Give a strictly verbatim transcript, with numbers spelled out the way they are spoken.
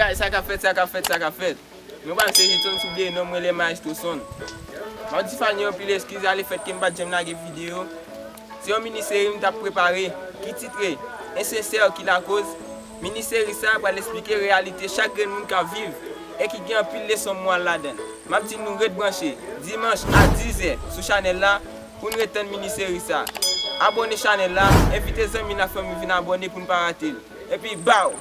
Guys, sa k ap fèt, sa k ap fèt, sa k ap fèt. Nou pa se Hilton Soulier, non mwen le Maestro Son. M ap di fan yo anpil eskiz a lefèt ke m pa t janm lage videyo. Se yon mini seri m t ap prepare ki titre Ensensè ki lakoz. Mini seri sa a pral esplike reyalite chak grenn moun k ap viv e ki gen anpil leson mowal ladan l. M ap di nou ret branche dimanch a diz è sou chanèl la pou n ret tann mini seri sa. Abòne chanèl la, envite zanmi n ak fanmi vin abòne pou n pa rate l. Epi, baw!